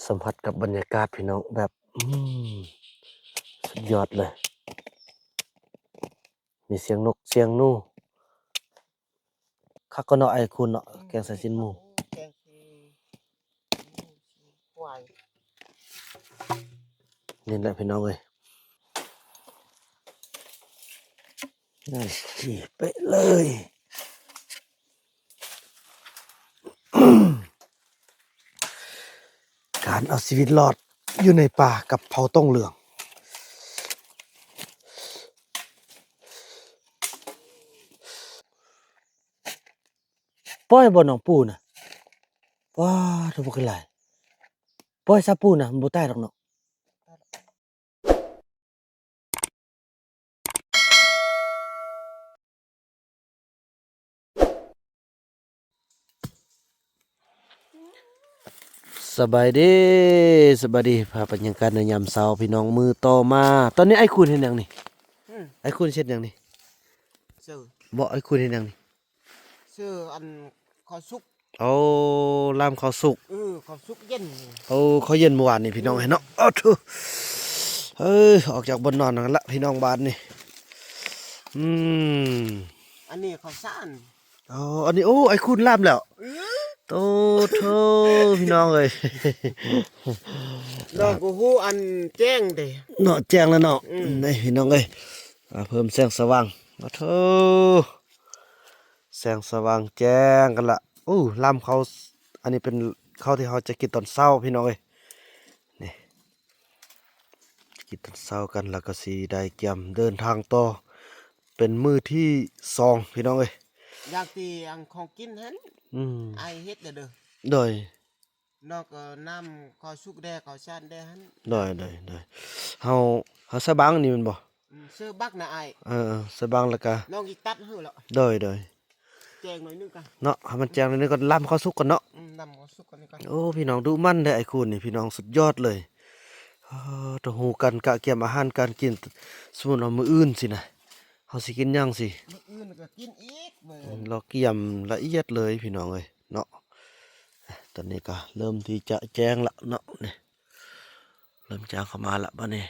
ສຳຜັດກັບບັນຍາກາດພີ່ນ້ອງ ແບບ ອືມ ສຸດຍອດເລີຍ. ມີສຽງນົກສຽງໜູ ຄັກກະເນາະ ອ້າຍຄູນເນາະ ອືມ ແກງໃສ່ຊີ້ນໝູ ແກງໃສ່ ອືມ ຄວາຍ ນີ້ແຫຼະພີ່ນ້ອງເອີຍ ນັ້ນ ເປະເລີຍ. ການເອົາຊີວິດລອດຢູ່ໃນປ່າກັບເຜົ່າຕົງເຫຼືອງ. ປ່ອຍບໍ່ນ້ອງປູນະ? ວ້າ ໂທ້ ບັກຫຼາຍ. ປ່ອຍຊະປູນະ ມັນບໍ່ຕາຍດອກເນາະ. ສະບາຍດີ ສະບາຍດີ ພາບບັນຍາກາດໃນຍາມເຊົ້າພີ່ນ້ອງ ມື້ຕໍ່ມາ. ຕອນນີ້ອ້າຍຄູນເຮັດຫຍັງນີ້? ອືມ ອ້າຍຄູນເຮັດຫຍັງນີ້? ເຊີ ບໍ່ ອ້າຍຄູນເຮັດຫຍັງນີ້? ເຊີ ອັນ ເຂົ້າສຸກ. ໂອ້ ລາມເຂົ້າສຸກ. ເອີ ເຂົ້າສຸກເຢັນ. ໂອ້ ເຂົ້າເຢັນມື້ວານນີ້ພີ່ນ້ອງເອີຍເນາະ. ໂອ້ໂທ້ ເອີ ອອກຈາກບ່ອນນອນນັ້ນລະພີ່ນ້ອງ ບາດນີ້. ອືມ ອັນນີ້ເຂົ້າສານ. ອໍ ອັນນີ້ ໂອ້ ອ້າຍຄູນລາມແລ້ວ. ເອີ ໂອ້ໂທ້ ພີ່ນ້ອງເອີຍ ນ້ອງກໍຮູ້ອັນແຈ້ງເດ້ເນາະ. ແຈ້ງແລ້ວເນາະ. ອືມ ນີ້ພີ່ນ້ອງເອີຍ ອ່າ ເພີ່ມແສງສະຫວ່າງ. ໂອ້ໂທ້ ແສງສະຫວ່າງແຈ້ງກັນລະ. ໂອ້ ລາມເຂົ້າ ອັນນີ້ເປັນເຂົ້າທີ່ເຮົາຈະກິນຕອນເຊົ້າພີ່ນ້ອງເອີຍ ນີ້ ກິນຕອນເຊົ້າກັນ ແລ້ວກໍຊິໄດ້ກຽມເດີນທາງຕໍ່ ເປັນມື້ທີສອງພີ່ນ້ອງເອີຍ. ຢາກຊິອັນຂອງກິນຫັ້ນ ອືມ ອ້າຍເຮັດແລ້ວເດີ. ໂດຍ ນອກກໍນ້ຳເຂົ້າສຸກແດ່ ເຂົ້າສານແດ່ຫັ້ນ. ໂດຍ ໂດຍ ໂດຍ ເຮົາ ເຮົາໃສ່ບັງນີ້ແມ່ນບໍ່? ອືມ ເສື້ອບັກນະອ້າຍ. ເອີ ໃສ່ບັງແລ້ວກະ ນ້ອງອີກຕັດໃຫ້ລະ. ໂດຍ ໂດຍ ແຈງໜ້ອຍໜຶ່ງກ່ອນເນາະ ໃຫ້ມັນແຈງໜ້ອຍໜຶ່ງກ່ອນ ລຳເຂົ້າສຸກກ່ອນເນາະ. ອືມ ລຳເຂົ້າສຸກກ່ອນນີ້ກ່ອນ. ໂອ້ ພີ່ນ້ອງດຸໝັ່ນເດ້ ໄອ້ຄູນນີ້ ພີ່ນ້ອງ ສຸດຍອດເລີຍ. ເອີ ຕ້ອງຮູ້ການກະກຽມອາຫານການກິນ ສົມມຸດວ່າມື້ອື່ນຊີ້ນະ ເຮົາຊິກິນຫຍັງຊີ້ ມື້ອື່ນກໍກິນອີກ. ອືມ ລາວກຽມລະອຽດເລີຍ ພີ່ນ້ອງເອີຍເນາະ. ຕອນນີ້ກໍເລີ່ມທີ່ຈະແຈ້ງລະເນາະ ນີ້ ເລີ່ມຈາງເຂົ້າມາລະບາດນີ້.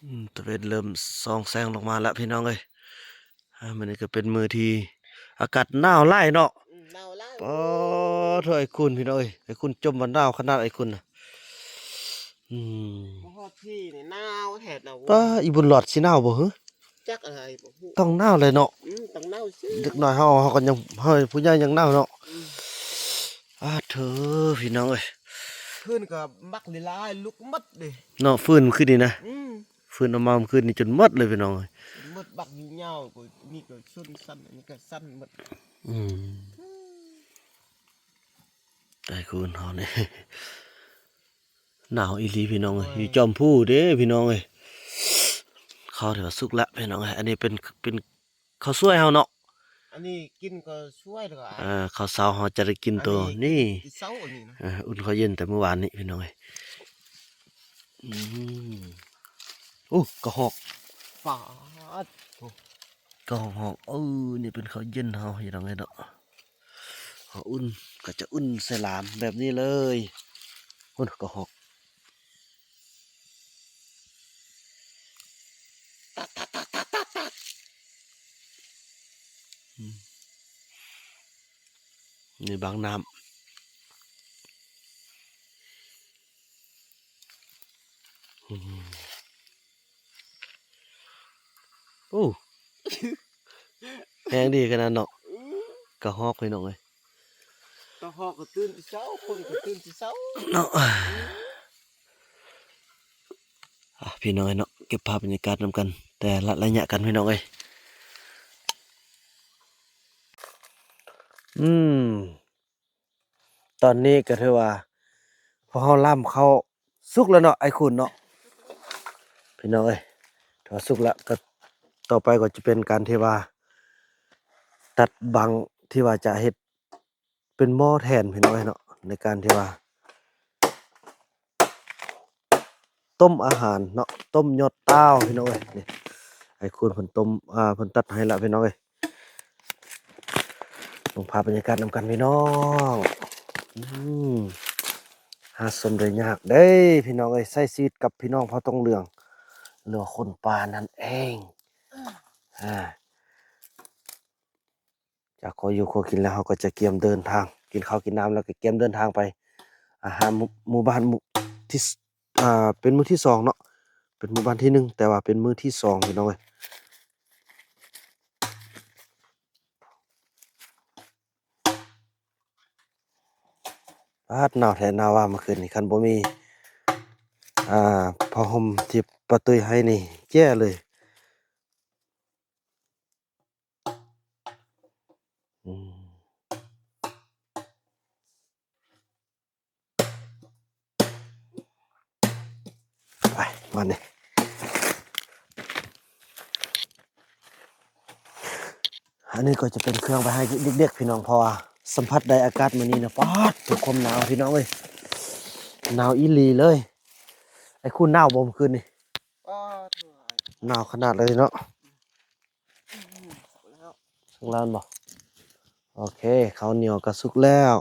ອືມ ຕາເວັນເລີ່ມສ່ອງແສງລົງມາລະ ພີ່ນ້ອງເອີຍ. ອ່າ ມື້ນີ້ກໍເປັນມື້ທີ່ອາກາດໜາວຫຼາຍເນາະ. ອືມ ໜາວຫຼາຍ. ປາໂທ້ ໄອ້ຄູນ ພີ່ນ້ອງເອີຍ ໄອ້ຄູນຈົ່ມວ່າໜາວຂະໜາດ ໄອ້ຄູນນະ. ອືມ ມາຮອດພີ້ນີ້ໜາວແທ້ນະ. ປາ ອີບຸນຫຼອດຊິໜາວບໍ່ຫື? ຈັກອາຍບໍ່ຮູ້ ຕ້ອງໜາວແຫຼະເນາະ. ອືມ ຕ້ອງໜາວຊິ ເດັກນ້ອຍເຮົາ ເຮົາກໍຍັງ ເຮົາຜູ້ໃຫຍ່ຍັງໜາວເນາະ. ອືມ ອາເທີ ພີ່ນ້ອງເອີຍ ຟືນກໍບັກຫຼາຍໆ ລຸກໝົດເດ້ເນາະ ຟືນມື້ຄືນນີ້ນະ. ອືມ ຟືນເອົາມາມື້ຄືນນີ້ຈົນໝົດເລີຍ ພີ່ນ້ອງເອີຍ ໝົດ. ບັກຍາວໆ ກໍມີກໍສັ້ນສັ້ນ ອັນນີ້ກໍສັ້ນໝົດ. ອືມ ໄອ້ຄູນເຮົານີ້ ໜາວອີ່ຫຼີພີ່ນ້ອງເອີຍ. ໂອ້ຍ ຢູ່ຈອມພູເດ້ພີ່ນ້ອງເອີຍ. ເຂົ້າຖືວ່າສຸກລະພີ່ນ້ອງເອີຍ. ອັນນີ້ເປັນ ເປັນເຂົ້າສວຍເຮົາເນາະ. ອັນນີ້ກິນເຂົ້າສວຍແລ້ວກໍ ເອີ ເຂົ້າເຊົ້າເຮົາຈະໄດ້ກິນໂຕນີ້ ເຊົ້າອັນນີ້ນະ. ເອີ ອຸ່ນເຂົ້າເຢັນແຕ່ມື້ວານນີ້ພີ່ນ້ອງເອີຍ. ອືມ ໂອ້ ກະຮອກ ປາດໂທ້ ກະຮອກ. ເອີ ນີ້ເປັນເຂົ້າເຢັນເຮົາພີ່ນ້ອງເອີຍເນາະ. ເຮົາອຸ່ນ ກໍຈະອຸ່ນໃສ່ລາມແບບນີ້ເລີຍ. ພຸ້ນ ກະຮອກ. ອືມ ນີ້ບັງນ້ຳ. ອືມ ໂອ້ ແຮງດີຂະໜາດເນາະ. ອືມ ກະຮອກພີ່ນ້ອງເອີຍ. ກະຮອກກໍຕື່ນແຕ່ເຊົ້າ ຄົນກໍຕື່ນແຕ່ເຊົ້າເນາະ. ອ່າ ພີ່ນ້ອງເອີຍເນາະ ເກັບພາບບັນຍາກາດນຳກັນແຕ່ລະໄລຍະກັນພີ່ນ້ອງເອີຍ. ອືມ ຕອນນີ້ກໍຖືວ່າພວກເຮົາລາມເຂົ້າສຸກແລ້ວເນາະ ໄອ້ຄູນເນາະ ພີ່ນ້ອງເອີຍ. ຖ້າວ່າສຸກແລ້ວກໍຕໍ່ໄປກໍຈະເປັນການທີ່ວ່າຕັດບັງທີ່ວ່າຈະເຮັດ ເປັນໝໍ້ແທນພີ່ນ້ອງເອີຍເນາະ ໃນການທີ່ວ່າຕົ້ມອາຫານເນາະ ຕົ້ມຍອດຕ່າວພີ່ນ້ອງເອີຍ. ນີ້ ໄອ້ຄູນເພິ່ນຕົ້ມ ອ່າ ເພິ່ນຕັດໃຫ້ລະພີ່ນ້ອງເອີຍ. ເບິ່ງພາບບັນຍາກາດນຳກັນພີ່ນ້ອງ. ອືມ ຫາຊົມໄດ້ຍາກເດ້ພີ່ນ້ອງເອີຍ, ໃຊ້ຊີວິດກັບພີ່ນ້ອງເຜົ່າຕົງເຫຼືອງ ຫຼືວ່າຄົນປ່ານັ້ນເອງ. ອາ ຈາກຄົວຢູ່ຄົວກິນແລ້ວ ເຮົາກໍຈະກຽມເດີນທາງ, ກິນເຂົ້າກິນນ້ຳແລ້ວກໍກຽມເດີນທາງໄປ ອາ ຫາໝູ່ ໝູ່ບ້ານ ໝູ່ທີ່ ອາ ເປັນໝູ່ທີສອງເນາະ, ເປັນໝູ່ບ້ານທີໜຶ່ງ ແຕ່ວ່າເປັນມື້ທີສອງ ພີ່ນ້ອງເອີຍ. ປາດ ໜາວແທ້ໜາວວ່າມື້ຄືນນີ້, ຄັນບໍ່ມີ ອ່າ ຜ້າຫົ່ມທີ່ປ້າຕຸ້ຍໃຫ້ນີ້ແຍ່ເລີຍ. ອືມ ໄປ ມານີ້ ອັນນີ້ກໍຈະເປັນເຄື່ອງໄປໃຫ້ເດັກໆ ພີ່ນ້ອງ, ເພາະວ່າສຳຜັດໄດ້ອາກາດມື້ນີ້ນະ, ປາດ ຄວາມໜາວ ພີ່ນ້ອງເອີຍ, ໜາວອີ່ຫຼີເລີຍ. ໄອ້ຄູນໜາວບໍ່ມື້ຄືນນີ້? ປາດ ໜາວຂະໜາດເລີຍເນາະ. ອືມ ເຂົ້າແລ້ວ ເຂົ້າແລ້ວບໍ່? ໂອເຄ ເຂົ້າໜຽວກໍສຸກແລ້ວ.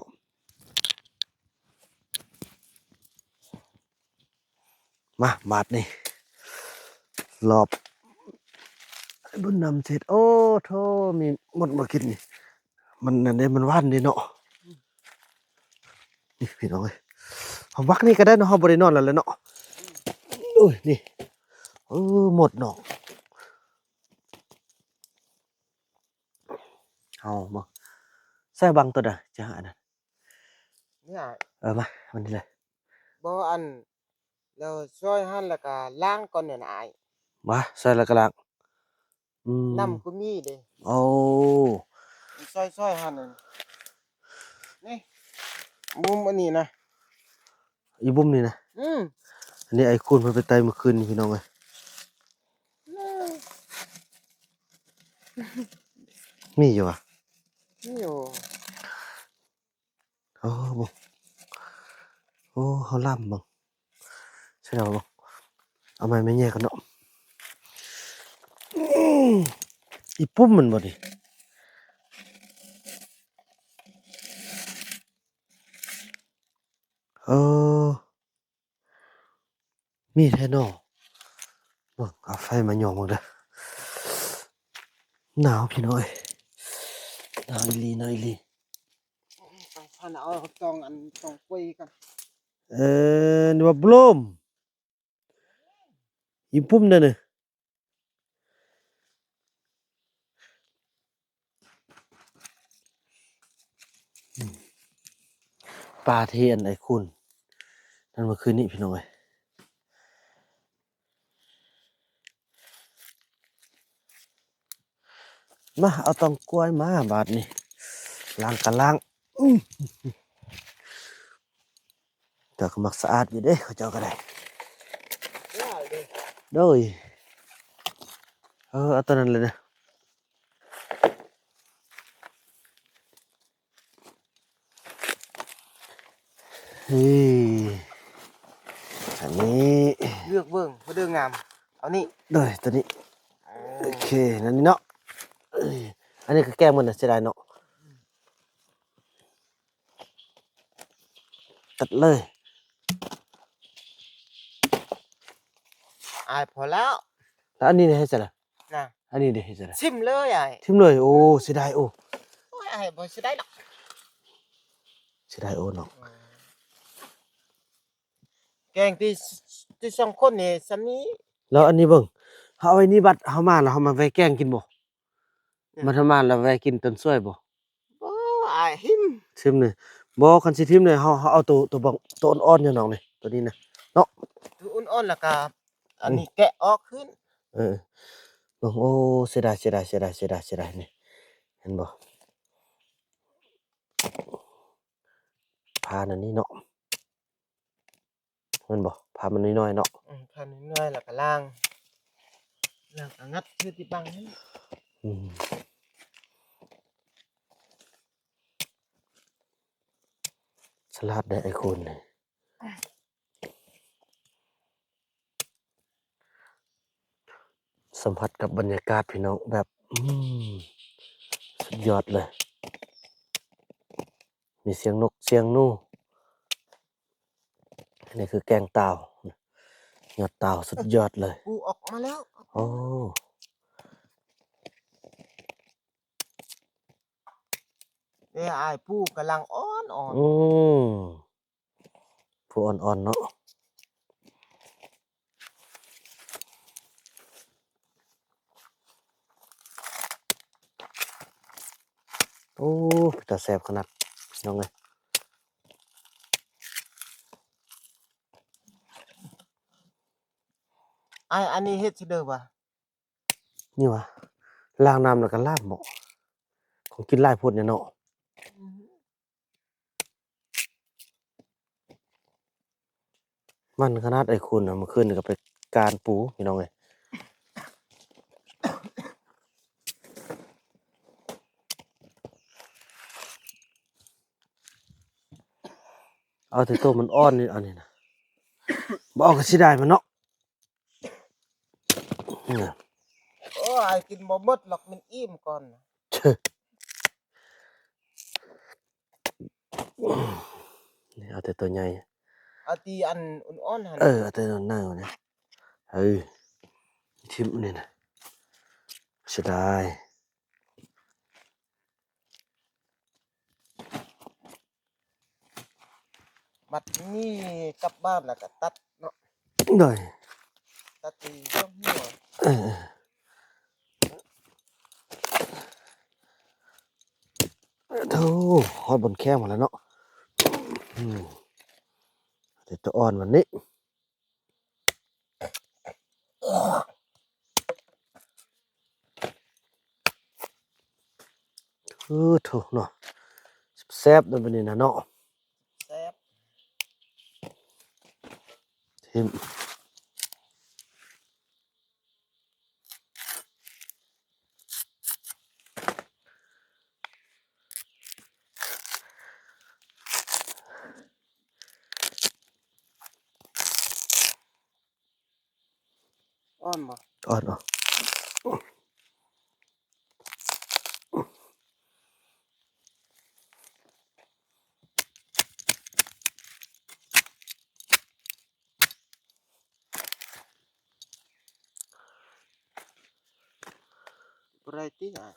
ມາ ບາດນີ້ ລອບ ໃຫ້ບຸນນຳເສັດ. ໂອ້ໂທ້ ມີໝົດມາກິນນີ້, ມັນນັ້ນເດ້ ມັນຫວານເດ້ເນາະ. ນີ້ພີ່ນ້ອງເອີຍ, ເຮົາວັກນີ້ກໍໄດ້ເນາະ, ເຮົາບໍ່ໄດ້ນອນແລ້ວແຫຼະເນາະ. ໂອ້ຍ ນີ້ ເອີ ໝົດເນາະ. ເອົາມາ ໃສ່ບັງໂຕໃດ ຈະຫາອັນນັ້ນ. ນີ້ອ້າຍ ເອີ ມາ ມັນນີ້ເລີຍ. ບໍ່ ອັນ ແລ້ວຊອຍຫັ້ນ ແລ້ວກະລ້າງກ່ອນນັ້ນອ້າຍ. ມາ ຊອຍແລ້ວກະລ້າງ. ອືມ ນ້ຳກໍມີເດ້. ໂອ້ ຊອຍໆ ຫັ້ນ ນີ້ ບຸ້ມອັນນີ້ນະ, ອີບຸ້ມນີ້ນະ. ອືມ ອັນນີ້ໄອ້ຄູນເພິ່ນໄປໄຕ່ມື້ຄືນນີ້ ພີ່ນ້ອງເອີຍ. ມີຢູ່ຫວາ? ມີຢູ່. ໂອ້ ເບິ່ງ ໂອ້ ເຮົາລຳເບິ່ງ ໃຊ່ແລ້ວເບິ່ງ. ເອົາໄມ້ມາແຍ່ກ່ອນເນາະ. ອືມ ອີປຸ້ມມັນບໍ່ນີ້? ເອີ ມີແທ້ເນາະ. ເບິ່ງ ເອົາໄຟມາຍ້ອງເບິ່ງເດີ. ໜາວພີ່ນ້ອງເອີຍ, ໜາວອີ່ຫຼີ ໜາວອີ່ຫຼີ. ເອົາ ເອົາຕອງ ອັນຕອງກວຍກັນ. ເອີ ນີ້ວ່າບລູມ ອີປຸ້ມເດ້ນີ້. ປາທີ່ອັນໄອ້ຄູນນັ້ນເມື່ອຄືນນີ້ ພີ່ນ້ອງເອີຍ. ມາ ເອົາຕອງກວຍມາບາດນີ້, ລ້າງກະລ້າງ. ອືມ ເຈົ້າກໍມັກສະອາດຢູ່ເດ້ ເຂົາເຈົ້າກໍໄດ້. ໂດຍ ເອີ ເອົາຕົວນັ້ນເລີຍນະ. ເອີ ອັນນີ້ ເລືອກເບິ່ງ ພໍດີງາມ. ເອົານີ້ ໂດຍ ຕົວນີ້. ເອີ ໂອເຄ ນັ້ນນີ້ເນາະ. ເອີ ອັນນີ້ກໍແກ້ງໝົດນະ ເສຍດາຍເນາະ. ຕັດເລີຍ ອ້າຍ ພໍແລ້ວ. ແລ້ວອັນນີ້ເຮັດຈັ່ງໃດ? ນະ ອັນນີ້ເດ ເຮັດຈັ່ງໃດ? ຖິ້ມເລີຍອ້າຍ. ຖິ້ມເລີຍ. ໂອ້ ເສຍດາຍ. ໂອ້ ໂອ້ຍ ອ້າຍ ບໍ່ເສຍດາຍດອກ. ເສຍດາຍ ໂອ້ ເນາະ. ອືມ ແກງທີ່ ທີ່ສອງຄົນນີ້ສ່ຳນີ້. ແລ້ວອັນນີ້ເບິ່ງ ເຮົາເອົາໄວ້ນີ້ ບັດເຮົາມາແລ້ວເຮົາມາແວ່ແກງກິນບໍ່? ບັດເຮົາມາແລ້ວແວ່ກິນຕອນສວຍບໍ່? ບໍ່ ອ້າຍ ຖິ້ມ ຖິ້ມນີ້. ບໍ່ ຄັນຊິຖິ້ມນີ້ ເຮົາ ເຮົາເອົາໂຕ ໂຕບັກ ໂຕອ່ອນໆ ຢູ່ນອກນີ້ ໂຕນີ້ນະເນາະ. ໂຕອ່ອນໆ ແລ້ວກະອັນນີ້ ອືມ ແກະອອກຂຶ້ນ. ເອີ ເບິ່ງ ໂອ້ ເສຍດາຍ ເສຍດາຍ ເສຍດາຍ ເສຍດາຍ ເສຍດາຍນີ້ ເຫັນບໍ່? ຜ່າອັນນີ້ເນາະ. ແມ່ນບໍ່? ຜ່າມັນນ້ອຍໆ ເນາະ. ອືມ ຜ່ານ້ອຍໆ ແລ້ວກໍລ້າງ ລ້າງກໍງັດຄືທີ່ບັງຫັ້ນ. ອືມ ສະຫຼາດເດ້ ໄອ້ຄູນນີ້. ສຳຜັດກັບບັນຍາກາດ ພີ່ນ້ອງ ແບບ ອືມ ສຸດຍອດເລີຍ. ມີສຽງນົກສຽງໜູ. ນີ້ຄືແກງຕາວ ຍອດຕາວສຸດຍອດເລີຍ. ປູອອກມາແລ້ວ. ໂອ້ ເອີ ອ້າຍປູກຳລັງອ່ອນໆ. ອືມ ປູອ່ອນໆເນາະ. ໂອ້ ເປັນຕາແຊບຂະໜາດ ນ້ອງເອີຍ. ອ້າຍ ອັນນີ້ເຮັດຊິເດີຫວາ? ນີ້ຫວາ? ລ້າງນ້ຳແລ້ວກໍລາບບໍ? ຂອງກິນຫຼາຍໂພດແດ່ເນາະ. ອືມ ມັນຂະໜາດໄອ້ຄຸນນະ ມື້ຄືນນີ້ກໍໄປການປູ ພີ່ນ້ອງເອີຍ. ເອົາແຕ່ໂຕມັນອ່ອນນີ້ ອັນນີ້ນະ ບໍ່ເອົາກໍເສຍດາຍມັນເນາະ. ໂອ້ຍ ກິນບໍ່ໝົດຫຼອກ ມັນອີ່ມກ່ອນ. ນີ້ເອົາແຕ່ໂຕໃຫຍ່ ເອົາທີ່ອັນອ່ອນໆຫັ້ນ. ເອີ ເອົາແຕ່ໂຕໃຫຍ່ນີ້. ເອີ ຖິ້ມນີ້ນະ ເສຍດາຍ. ບັດນີ້ກັບບ້ານແລ້ວກໍຕັດເນາະ. ໂດຍ ຕັດທີ່ສອງຫົວ. ເອີ ໂອ້ ຮອດບ່ອນແຄງໝົດແລ້ວເນາະ. ອືມ ເອົາແຕ່ໂຕອ່ອນບັດນີ້. ເອີ ໂທ້ເນາະ ແຊບໆເນາະ ບັດນີ້ນະເນາະ. ແຊບ ຖິ້ມ. ອ່ອນບໍ່? ອ່ອນເນາະ. ບໍ່ໄດ້ຕິອ້າຍ?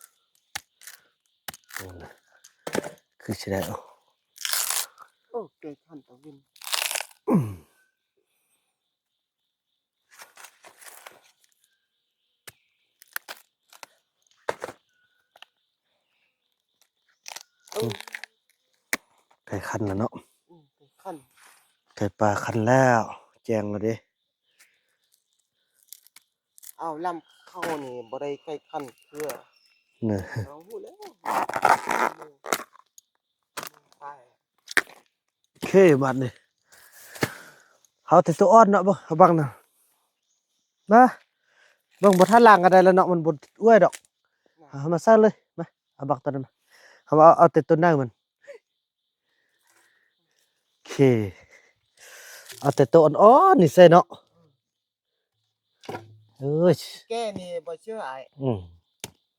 ຄືຊິໄດ້. ໂອ້ ແກງຄັນຕາວິນ. ອືມ ໄກ່ຂັນແລ້ວເນາະ. ອືມ ໄກ່ຂັນ ໄກ່ປ່າຂັນແລ້ວ ແຈ້ງແລ້ວເດ້. ເອົາ ລຳເຂົ້ານີ້ບໍ່ໄດ້ໄກ່ຂັນເທື່ອ. ເນາະ ເຮົາຮູ້ແລ້ວ. ໂອເຄ ບາດນີ້ ເຮົາແຕ່ໂຕອ່ອນເນາະ. ເບິ່ງ ເອົາບັກນະ ມາ ເບິ່ງ ບໍ່ທັນລ້າງກໍໄດ້ແລ້ວເນາະ ມັນບໍ່ເອື້ອຍດອກ. ເອົາມາໃສ່ເລີຍ ມາ ເອົາບັກໂຕນັ້ນມາ. ເຮົາເອົາ ເອົາແຕ່ໂຕໃນມັນ. ໂອເຄ ເອົາແຕ່ໂຕອ່ອນໆນີ້ໃສ່ເນາະ. ເອີຍ ແກ່ນີ້ບໍ່ເຊື່ອອ້າຍ. ອືມ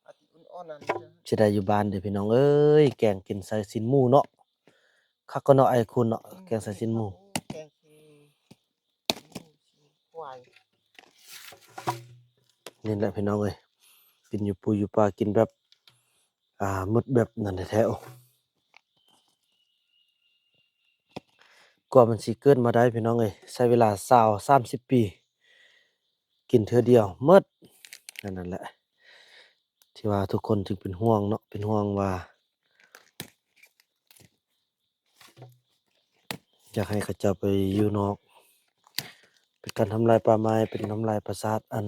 ເອົາທີ່ອ່ອນໆນັ້ນ. ຊິໄດ້ຢູ່ບ້ານເດ້ພີ່ນ້ອງເອີຍ ແກງກິນໃສ່ຊີ້ນໝູເນາະ. ຄັກກໍເນາະ ອ້າຍຄູນເນາະ. ອືມ ແກງໃສ່ຊີ້ນໝູ ແກງຊີ້ນໝູ ຊີ້ນຄວາຍ. ນີ້ແຫຼະພີ່ນ້ອງເອີຍ ກິນຢູ່ປູຢູ່ປາ ກິນແບບ ອ່າ ໝົດແບບນັ້ນແທ້ໆ. ກວ່າມັນຊິເກີດມາໄດ້ພີ່ນ້ອງເອີຍ ໃຊ້ເວລາຊາວ ສາມສິບປີ ກິນເທື່ອດຽວໝົດ. ອັນນັ້ນແຫຼະ ທີ່ວ່າທຸກຄົນຈຶ່ງເປັນຫ່ວງເນາະ ເປັນຫ່ວງວ່າ ຢາກໃຫ້ເຂົາເຈົ້າໄປຢູ່ນອກ ເປັນການທຳລາຍປ່າໄມ້ ເປັນທຳລາຍປາສາດ ອັນ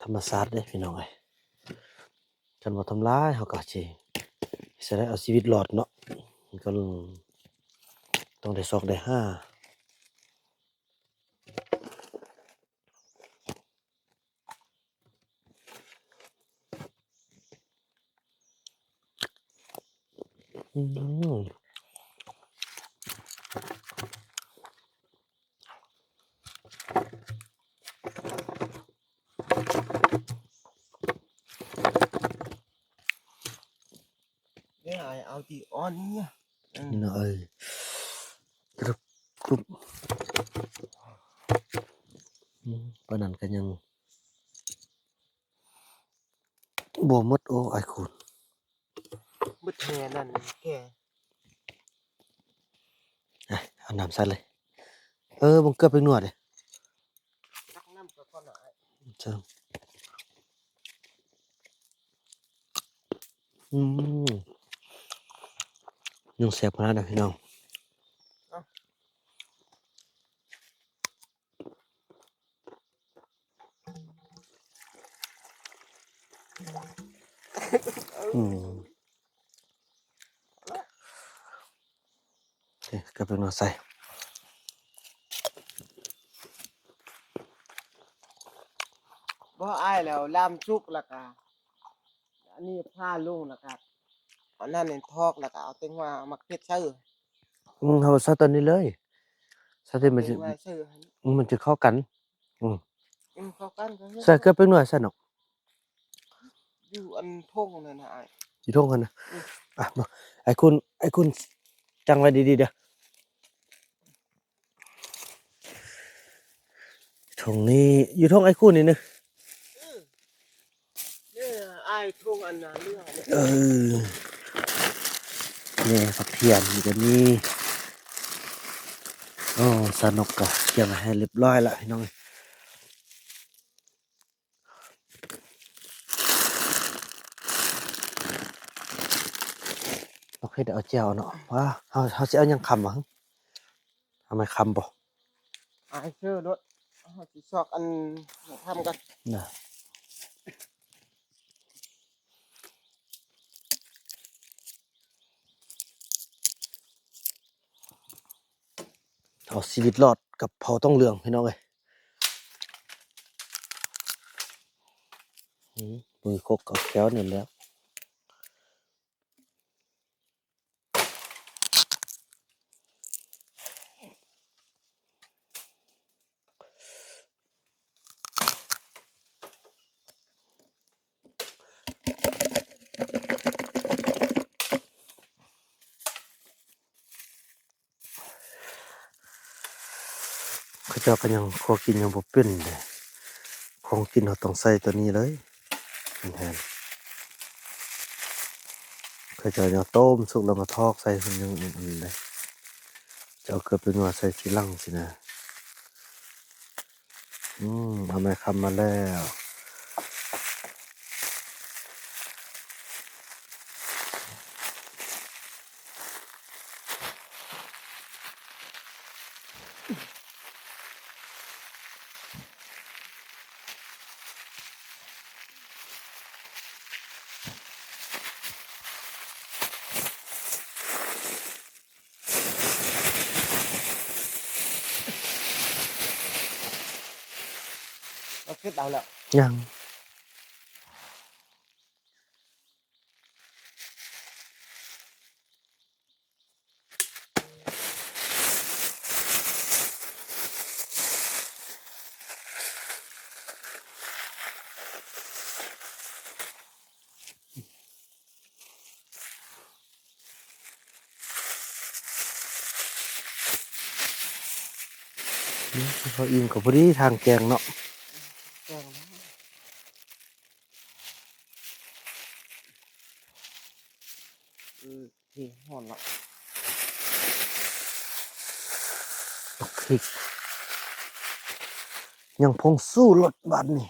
ທຳມະຊາດເດ້ພີ່ນ້ອງເອີຍ. ຄັນວ່າທຳລາຍ ເຮົາກໍຊິ ຊິໄດ້ເອົາຊີວິດລອດເນາະ ມັນກໍຕ້ອງໄດ້ຊອກໄດ້ຫາ. ອືມ ເດ້ ອ້າຍ ເອົາທີ່ອ່ອນນີ້. ອືມ ນີ້ນະ ເອີຍ. ປຸບ ອືມ ປານນັ້ນກໍຍັງບໍ່ໝົດ. ໂອ້ ອ້າຍຄູນ ເບິດແຫ່ນັ້ນແກ່ ອ່ະ ເອົານ້ຳໃສ່ເລີຍ. ເອີ ບໍ່ເກືອໄປນວດເດ້ ຕັກນ້ຳກ່ອນນະອ້າຍ ເຊີນ. ອືມ ຍັງແຊບຂະໜາດນັ້ນພີ່ນ້ອງ. ອືມ ເອີ ກໍເປັນວ່າໃສ່ ບໍ່ອ້າຍ ແລ້ວລາມສຸກແລ້ວກະ ອັນນີ້ພາລົງ ແລ້ວກະເອົານັ້ນຖອກ ແລ້ວກະເອົາແຕງກວາໝາກເຜັດໃສ່. ອືມ ເຮົາໃສ່ຕອນນີ້ເລີຍ ໃສ່ ມັນຈະ ແຕງກວາໃສ່ ອືມ ມັນຈະເຂົ້າກັນ. ອືມ ອືມ ເຂົ້າກັນກໍ ໃສ່ເກືອແປ້ງນົວໃສ່ເນາະ ຢູ່ອັນຖົງນັ້ນນະອ້າຍ ຢູ່ຖົງຫັ້ນນະ. ອືມ ອ່ະ ມາ ອ້າຍຄູນ ອ້າຍຄູນ ຈັງໄວ້ດີໆເດີ. ຖົງນີ້ ຢູ່ຖົງອ້າຍຄູນນີ້ນະ. ເອີ ເອີ ອ້າຍ ຖົງອັນນະເຫຼືອງ ເອີ ແໜ່ຜັກທຽມນີ້ກໍມີ. ໂອ້ ສາວນົກກໍກຽມໃຫ້ຮຽບຮ້ອຍລະພີ່ນ້ອງ. ເຮົາເຮັດເອົາແຈ່ວເນາະ. ວ່າເຮົາ ເຮົາຊິເອົາຫຍັງຄ້ຳຫວາ? ເອົາໄມ້ຄ້ຳບໍ່? ອ້າຍ ເຊີໂລດ ເຮົາຊິຊອກອັນຄ້ຳກ່ອນນະ. ເອົາຊີວິດລອດກັບເຜົາຕ້ອງເຫຼືອງ ພີ່ນ້ອງເອີຍ. ອືມ ມືຄົກກັບແຂ້ວນີ້ແຫຼະ. ເຂົາເຈົ້າກໍຍັງຄົວກິນຍັງບໍ່ເປັນເດ້. ຂອງກິນເຮົາຕ້ອງໃສ່ຕົວນີ້ເລີຍ ແມ່ນແທ້. ເຂົາເຈົ້າຍັງຕົ້ມສຸກແລ້ວມາຖອກໃສ່ ເພິ່ນຍັງອັນນັ້ນເດ້. ຈະເອົາເກືອແປ້ງນົວໃສ່ທີຫຼັງຊີ້ນະ. ອືມ ເອົາໄມ້ຄ້ຳມາແລ້ວ. ເອົາຂຶ້ນເອົາແລ້ວ ຍັງ. ເຮົາອີ່ມກໍພໍດີທາງແກງເນາະ ແກງເນາະ. ເອີ ນີ້ຮ້ອນລະ ບັກພິກ ຍັງພົງສູ້ລົດບາດນີ້.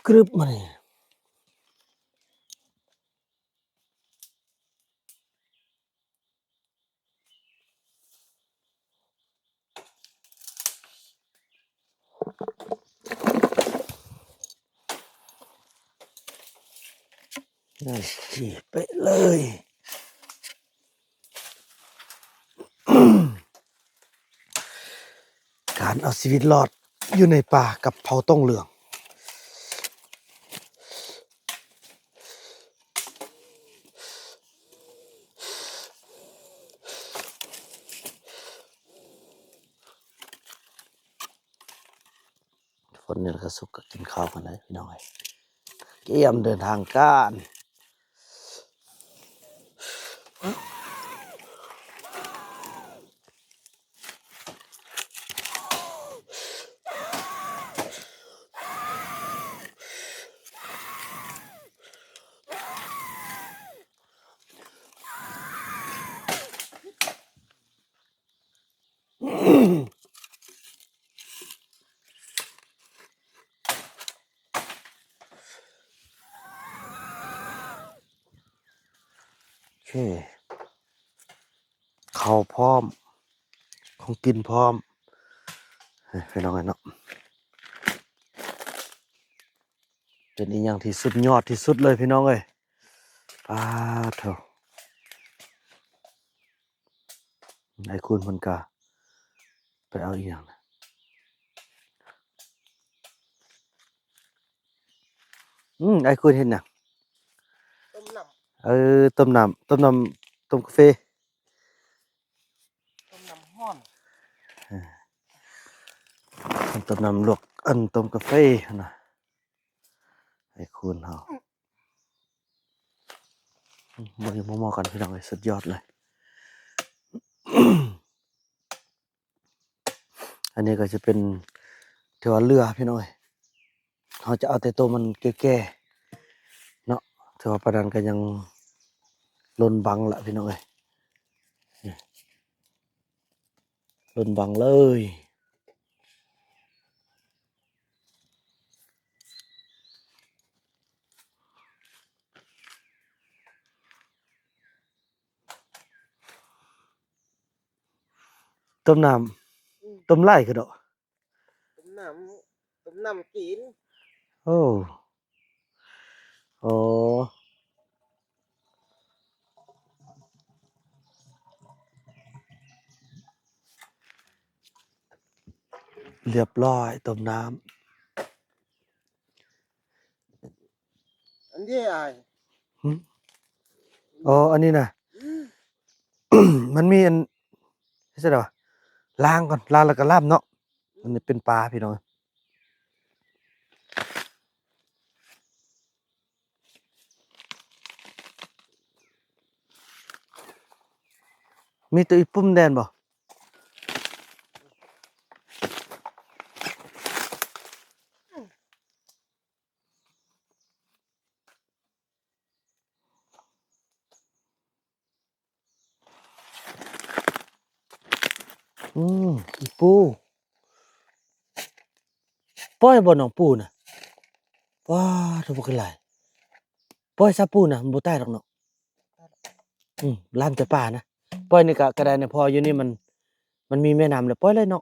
ກຶບມານີ້. ນັ້ນ ເປະເລີຍ. ເອົາຊີວິດລອດຢູ່ໃນປ່າກັບເຜົ່າຕົງເຫຼືອງ. ຝົນນີ້ລະກະສຸກ ກະກິນເຂົ້າກັນເລີຍພີ່ນ້ອງເອີຍ ກຽມເດີນທາງການ. ໂອເຄ ເຂົ້າພ້ອມ ຂອງກິນພ້ອມ ເອີ ພີ່ນ້ອງເອີຍເນາະ ເປັນອີ່ຫຍັງທີ່ສຸດຍອດທີ່ສຸດເລີຍພີ່ນ້ອງເອີຍ ປາດໂທ້. ອ້າຍຄູນເພິ່ນກະໄປເອົາອີ່ຫຍັງນະ ອືມ ອ້າຍຄູນເຮັດຫຍັງ? ຕົ້ມນ້ຳ ເອີ ຕົ້ມນ້ຳ ຕົ້ມນ້ຳ ຕົ້ມກາເຟ ຕົ້ມນ້ຳຮ້ອນ ເອີ ຕົ້ມນ້ຳລວກ ອັນ ຕົ້ມກາເຟຫັ້ນນະ ອ້າຍຄູນເຮົາ. ອືມ ເບິ່ງໝໍ່ໆ ກັນພີ່ນ້ອງເອີຍ ສຸດຍອດເລີຍ ອັນນີ້ກະຈະເປັນ ຖືວ່າເຫຼືອພີ່ນ້ອງເອີຍ ເຮົາຈະເອົາແຕ່ໂຕມັນແກ່ໆ ເນາະ ຖືວ່າປານນັ້ນກະຍັງລົ້ນບັງລະພີ່ນ້ອງເອີຍ ລົ້ນບັງເລີຍ. ຕົ້ມນ້ຳ ອືມ ຕົ້ມຫຼາຍຄືດອກ ຕົ້ມນ້ຳ ຕົ້ມນ້ຳກິນ ໂອ້ ໂອ້ ລຽບລ້ອຍ ຕົ້ມນ້ຳ ອັນນີ້ອ້າຍ ຫຶ? ອໍ ອັນນີ້ນະ ອືມ ມັນມີອັນ ເຮັດຈັ່ງໃດວະ ລ້າງກ່ອນ ລ້າງແລ້ວກະລາບເນາະ ອັນນີ້ເປັນປາພີ່ນ້ອງ ມີໂຕອີ່ປຸ່ມແດ່ນບໍ່? ອືມ ອີ່ປູ ປ່ອຍບໍ່ນ້ອງປູນະ? ປາດໂທ້ ບັກຫຼາຍ ປ່ອຍຊະປູນະ ມັນບໍ່ຕາຍດອກເນາະ ອືມ ລ້ານແຕ່ປານະ ປ່ອຍນີ້ກະ ກະໄດ້ນະ ເພາະຢູ່ນີ້ມັນ ມັນມີແມ່ນ້ຳແລ້ວ ປ່ອຍເລີຍເນາະ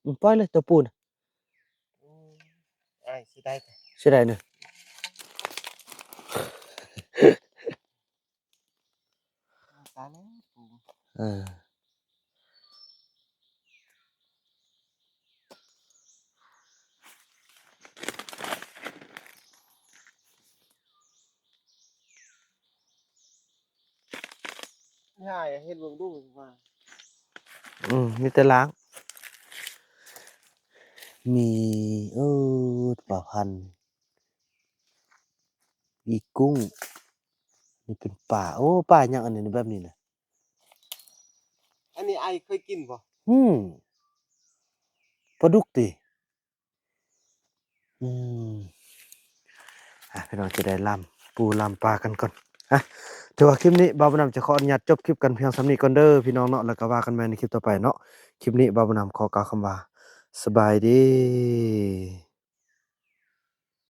ອືມ ປ່ອຍເລີຍໂຕປູນະ ອືມ ອ້າຍ ເສຍດາຍ ເສຍດາຍເນາະ. ຕາຍແລ້ວປູ ເອີ ຍາຍເຮັດເບິ່ງດູວ່າ ອືມ ມີແຕ່ລ້າງ ມີ ເອີ ປາພັນ ອີກຸ້ງ ນີ້ເປັນປາ ໂອ້ ປາຫຍັງອັນນີ້ ແບບນີ້ນະ ອັນນີ້ອ້າຍເຄີຍກິນບໍ່? ອືມ ປາດຸກຕິ ອືມ ອ່ະ ພີ່ນ້ອງຈະໄດ້ລຳປູລຳປາກັນກ່ອນ ອ່ະ ຖືວ່າຄລິບນີ້ບ່າວບຸນນຳຈະຂໍອະນຸຍາດຈົບຄລິບກັນພຽງສ່ຳນີ້ກ່ອນເດີພີ່ນ້ອງເນາະ ແລ້ວກະວ່າກັນໃໝ່ໃນຄລິບຕໍ່ໄປເນາະ ຄລິບນີ້ບ່າວບຸນນຳຂໍກ່າວຄຳວ່າ ສະບາຍດີ.